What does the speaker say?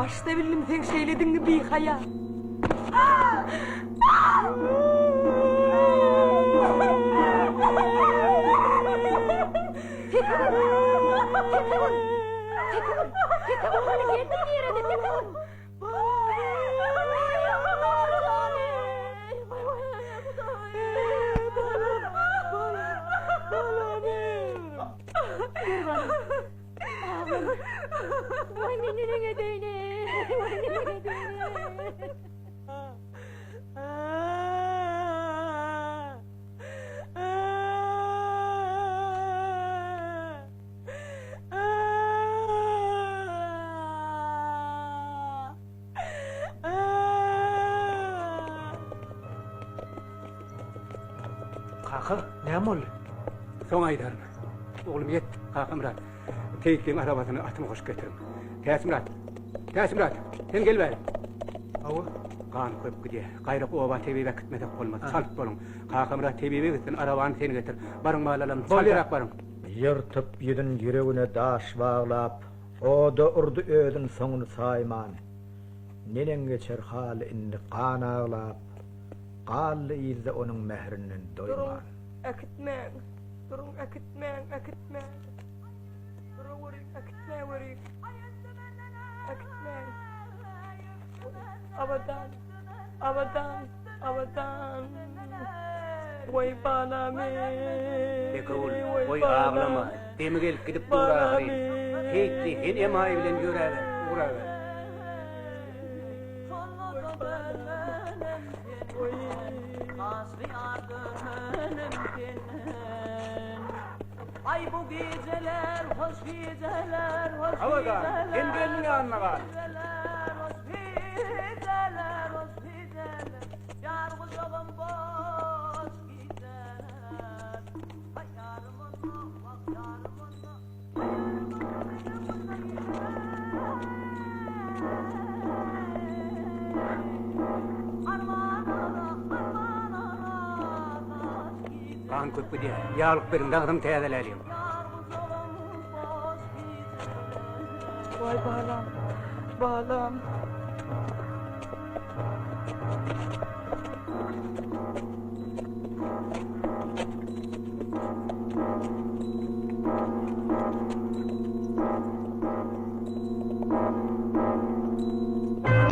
Başda bildim seň şeýledigiňi bihaýa. Tekegül! Tekegül! Tekegül! Tekegül hany gelniň nirede Tekegül? Waý men neneň edeýin eý, waý neneň edeýin eý. Kaka, näme boldy? Soň aýdaryn. Oglum ýet, Kakamyrat. Seýitliň arabasyny atyny goşup getiriň. Täçmyrat! Täçmyrat! Sen gel bäri. Hawa. Gan köp gidýär. Gaýrak oba tebibe äkitmesek bolmaz. Çalt boluň. Kakamyrat tebibe gitsin, arabany sen getir. Baryň balalarym, çaltrak baryň. Ýyrtyp ýüzün ýüregine daş baglap, Oda urdy özün soňuny saýman. Neneň geçer haly indi gan aglap, Galdy yzda onuň mährinden Duruň, doýman. äkitmäň. Duruň, äkitmäň, äkitmäň. Duraweriň, äkitmäweriň. Äkitmäň. Abadan, Abadan, Abadan. Waý balam eý. Bekowul, Waý goý balam. aglama. Demi gelip gidip dur ahyryn. Seýitli, sen emaý bilen ýöräber, ugraber. Abadan, sen gelniň ýanyna gal. Gan köp gidýär. Ýaglyk beriň, dagdyny täzeläliň. Waý balam, balam.